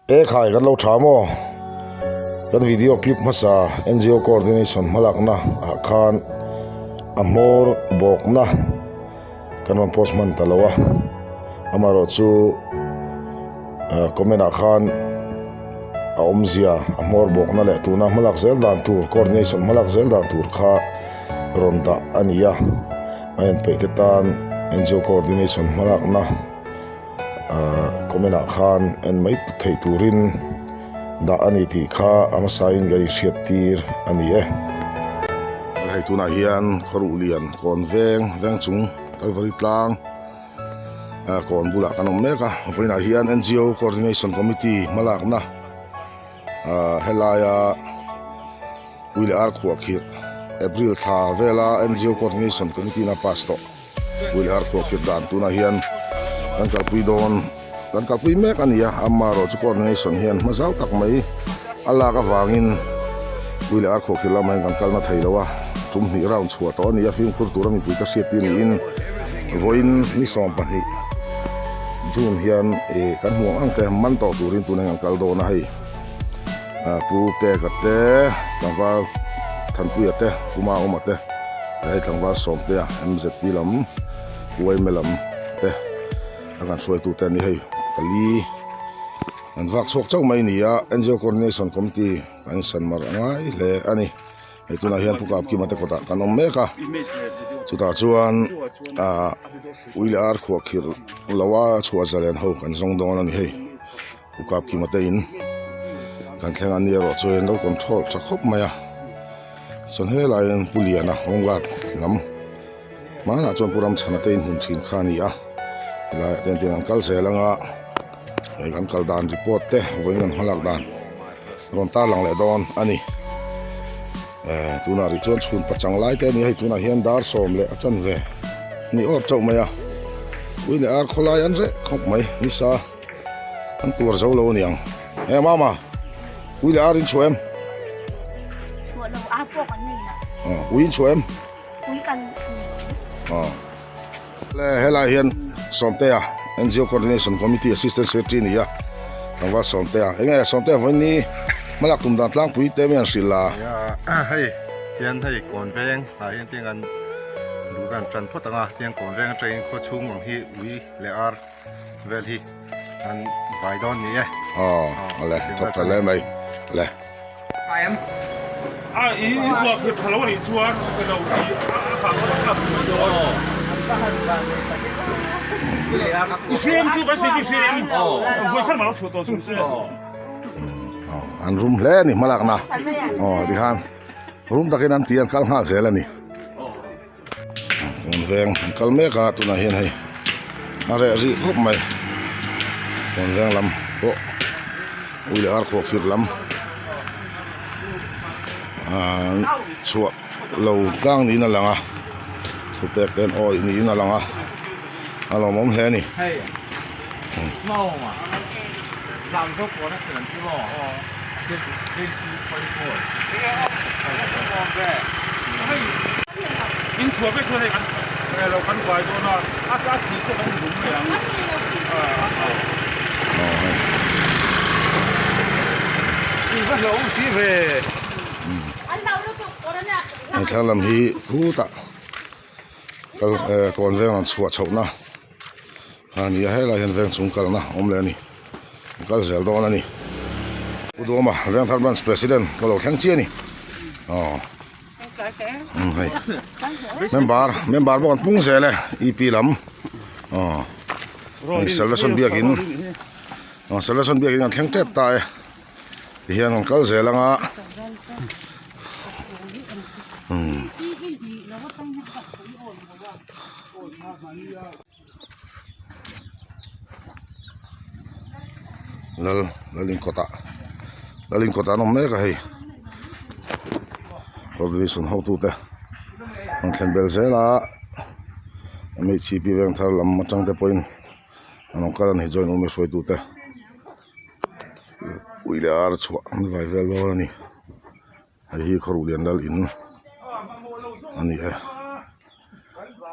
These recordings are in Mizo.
E khai kan lo tha maw? Kan video clip hmasa NGO coordination hmalakna ah khan a hmawr bawkna kan rawn post hman ta lo a, amaherawh chu comment ah khan a awmzia a hmawr bawkna leh tuna hmalak zel dan tur coordination hmalak zel dan tur kha rawn dah a ni a, a inpeih te tan NGO coordination hmalakna. Ahh comment ah khan en mai theih turin dah a ni tih kha a hmasain ka inhriat tir a ni e. Hei tunah hian khawruh lian kawn veng veng chung Kalvari tlang ah kawn bulah kan awm mek a vawiinah hian N_G_O coordination committee hmalakna ah helaia ui leh ar khuah khirh April thla vela N_G_O coordination committee in a pass tawh. Ui leh harkhuah khirh dan tunah hian kan kalpui dawn kan kalpui mek a ni a amaherawhchu coordination hian hma zau tak mai a lak avangin ui leh harkhuah khirh lamah hian kan kalna thei lo a tum hnih round chhuah tawh a ni a fimkhur tura mipui ka hriat tir niin vawiin ni 12 June hian ih kan hmuh ang ang te man tawh turin tunah hian kan kal dawn a hei. Pu Peka te, tlangval Thanpuia te, Pu Maawma te leh hei tlangval Sawmtea MZP lam, Pu Aime lam te a kan hruaitute an ni hei pali an vak chhuak chauh mai ni a NGO Coordination Committee kan insan mar a ngai hle a ni. Hei tunah hian Pu Kapkima te kawtah kan awm mek a, chutah chuan ah ui leh ar khuah khirh loa chhuah zalen ho kan zawng dawn a ni hei. U Kapkima te in kan thleng a ni erawh chuan an lo control tha khawp mai a chuan helai hian Pu Liana home guard lam hmanah chuan Pu Ramchhana te in hmun thin kha a ni a helaiah te hian an kal zel anga hei kan kal dan report te vawiin kan hmalak dan rawn tarlang leh dawn a ni eh tunah rih chuan chhun pachang lai te a ni a hei tunah hian dar sawm leh a chanve ni awr chauh mai a ui leh ar khawlai an reh khawp mai nisa. An tuar zo lo aniang. E mama, ui leh ar in chhuah em? Chhuah lo, ar pawh kan nei lo. Aw, ui in chhuah em? Ui kan nei lo. Aw. Le helai hian Sawmtea NGO Coordination Committee Assistant Secretary ni a. Tlangval Sawmtea. Enge Sawmtea vawiin ni hmalak tum dan tlangpui te mai an hrilh la. Nia, hei tian hei kawn veng ah hian tiang an duh dan tan phawt ang a, tiang kawn veng atangin khaw chhung ang hi ui leh ar vel hi an vai dawn ni e. Aw ale thawk tha hle mai le. A i huak hi tha lo anih chuan ka lo ti a kha ka kap mai dawn. I hriam chu kan si chu hriam vawi khat mah lo chhuah tawh suh se. An rum hle a ni hmalakna aw tikhan rum takin an ti an kal nghal zel a ni. Kawn veng an kal mek a tunah hian hei a reh rih khawp mai kawn veng lam pawh ui leh ar khuah khirh lam ahh chhuah lo tlang niin a lang a thupek te an awih niin a lang a a lawmawm hle a ni. In chhuah vek chuan hei kan lo kan vai dawn a a a thih pawh kan hmu mai ang Hei thlang lam hi khutah kal eh kawn veng an chhuah chhohna a ni a helai hian veng chung kalna a awm leh a ni a kal zel dawn a ni Pu Duhawma Vengthar Branch President ka lo thleng chiah a ni aw umm hei member member pawh kan pung zel e E P lam aw hei salvation biakin aw salvation biakin kan thleng tep ta e tihian kan kal zel anga umm. Lal lal inkawtah lal inkawtah an awm mek a hei coordination hotute an thlen bel zel a mhip veng thar lam atang te pawhin an rawn kal a ni joint awm hruaitute ui leh ar chhuah an vai vel dawn a ni. Hei hi Khawruhlian lal in a ni e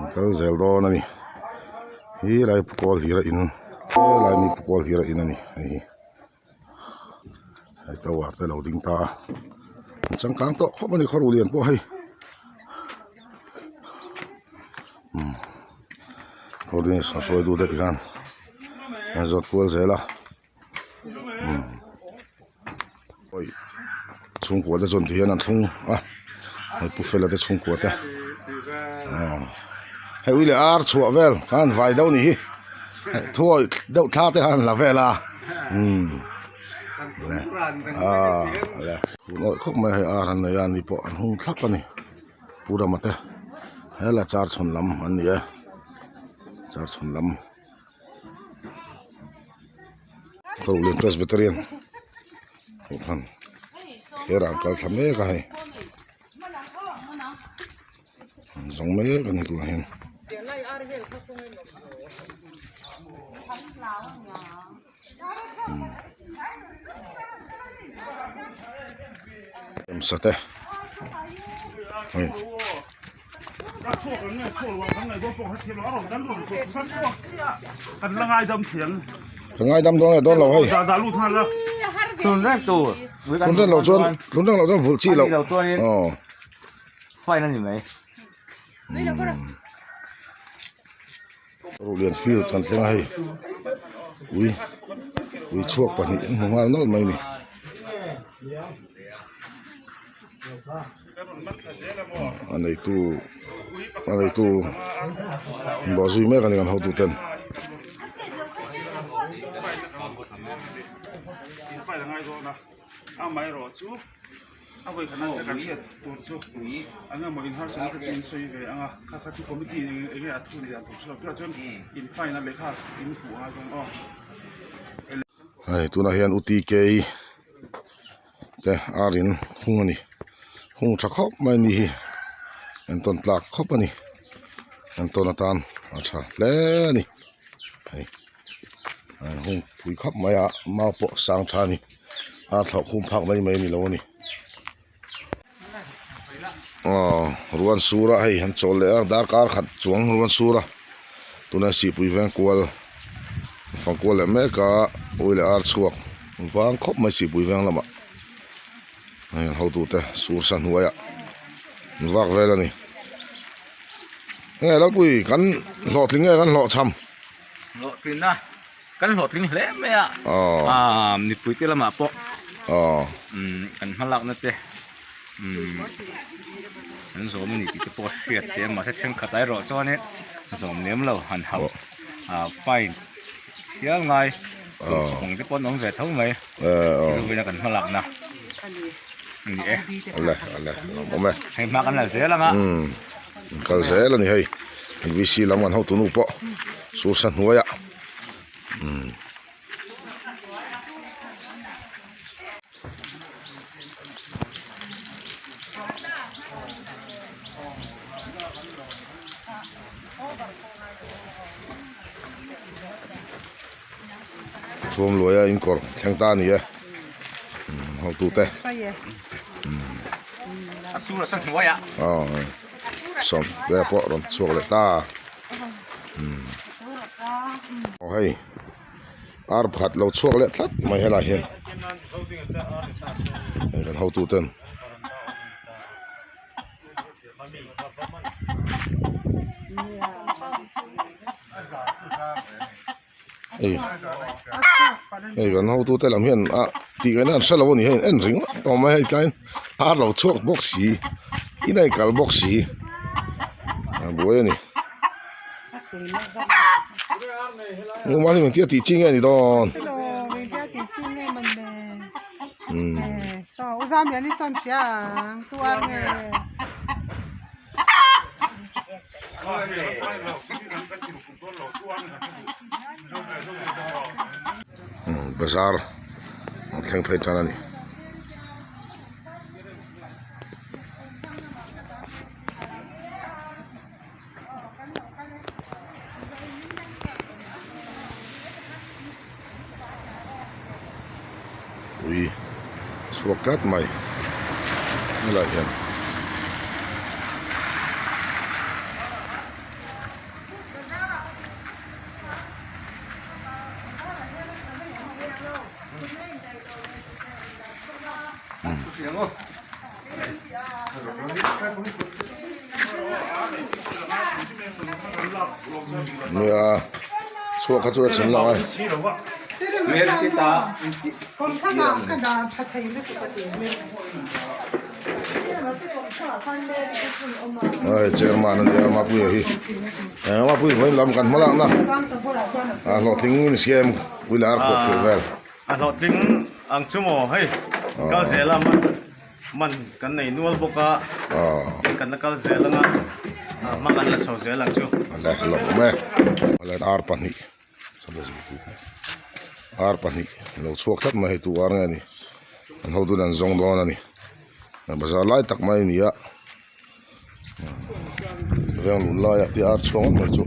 an kal zel dawn a ni he lai pu kawl hira in he lai mi pu kawl hira in a ni hei hi. Hei tower te lo ding ta a an changkang tawh khawp a ni khawruh lian pawh hei umm coordination hruaitu te tikhan an zawt kual zel a umm awi chhungkua te chuan tihian an thlung a hei pu fela te chhungkua te aw hei ui leh ar chhuah vel khan vai deuh a nih hi thuawi deuh thla te khan an la vel a umm. Le aaa le tun awih khawp mai hei ar an nei a ni pawh an hung thlap a ni pu rama te hela char chhawn lam an ni e char chhawn lam Khawlin Presbyterian kohhran thler ah an kal thla mek a hei an zawng mek a ni tunah hian. Sate hei ka ngaidam dawn nge dawn lo hei Tun reng tur tun reng loh chuan tun reng loh chuan vulh chi loh aw. Fine a ni mai. Ruhlian field kan thleng a hei ui ui chhuak pahnih an hmu nghal nawlh mai a ni. A neitu a neitu an bawh zui mek a ni kan hotu ten. A vawi khat nan kan hriat tur chu eng emaw in harsatna te chu in sawi ve ang a, kha kha chu committee in eng nge a thu ni dan tur chu tunah chuan in fine a lehkha in hmuh a ngai dawn aw. Hei tunah hian UTK te ar in hung a ni hung tha khawp mai a ni hi entawn tlak khawp a ni entawn atan a tha hle a ni hei an hung pui khawp mai a mau pawh sang tha a ni. A thlauh khum phak mai mai a ni lo a ni. Aw ruan sur a hei an chawl leh a darkar khat chuang ruan sur a tuna sihpui veng kual fang kual leh mek a ui leh ar chhuak vang khawp mai sihpui veng lamah hei an hotute sur sa hnuaiah an vak vel a ni. Nge Lalpui kan hlawhtling nge kan hlawhchham? Hlawhtlin a. Kan hlawhtling hle mai a aaa mipui te lamah pawh kan hmalakna te an zawm a ni tih te pawh a hriat theih a mahse thenkhat erawh chuanin zawm lem lo han hauh ah fine hial ngai ang te pawh an awm ve tho mai chuvangin kan hmalakna a ni e hei hma kan la zel ang a kal zel a ni hei V C lam kan hotu nu pawh sur sa hnuaiah. Umm. Chhum luaia inkawr thleng ta a ni e umm hotute umm aw sawm te pawh rawn chhuak leh ta. Aw hei ar pakhat lo chhuak leh tlat mai helai hian hei kan hotu ten hei hei kan hotu te lam hian ah tih ngaihna an hrelo a ni hei en ringawt tawh mai hei tlaiin ar lo chhuak bawk si in a inkal bawk si a buai a ni mahni engtia tih chi nge ni dawn umm. Bazar an thleng phei tan a ni. Ui chhuak tlat mai helaiah hian. Nia chhuak kha chu action lang a. Hei chairman a nia Mapuia hi eh Mapuia vawiin lam kan hma lakna a hlawhtling in siam puilar pawh phur vel. A hlawhtling ang chu maw hei kal zel a man man kan nei nual bawk a kan la kal zel anga hma kan la chho zel ang chu. A hlawh awm e ar pahnih ar pahnih lo chhuak tlat mai hei tu ar nge ni an hotu in an zawng dawn a ni bazar lai tak mai a ni a veng lun laiah te ar chhuak ngawt mai chu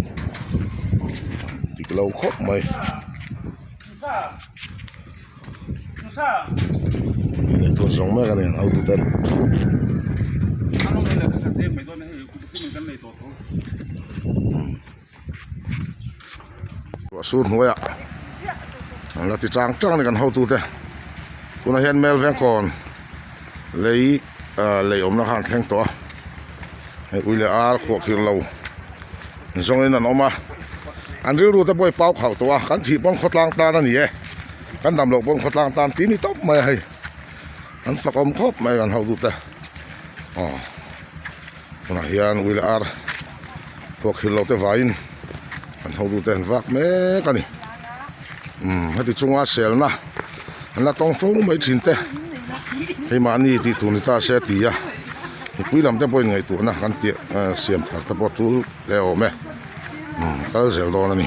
dik lo khawp mai eitur zawng mek a ni an hotu ten. Ruah sur hnuaiah an la ti chang chang a ni kan hotute tunah hian mel veng kawn lei ah lei awmna kha an thleng tawh a hei ui leh ar khuah khir lo zawngin an awm a an rilru te pawh hi pau khauh tawh a kan thih pawn khawtlang tan a ni e kan dam loh pawn khawtlang tan tih ni tawp mai a hei an fak awm khawp mai kan hotute aw tunah hian ui leh ar. Khuakhil lo te vaiin an hotute an vak mek a ni umm heti chunga selna an la tawng fo mai thin te hei mahni tih tur ni ta se a ti a mipui lam te pawhin ngaihtuahna kan tih siam thar te pawh a tul leh awm e umm kal zel dawn a ni.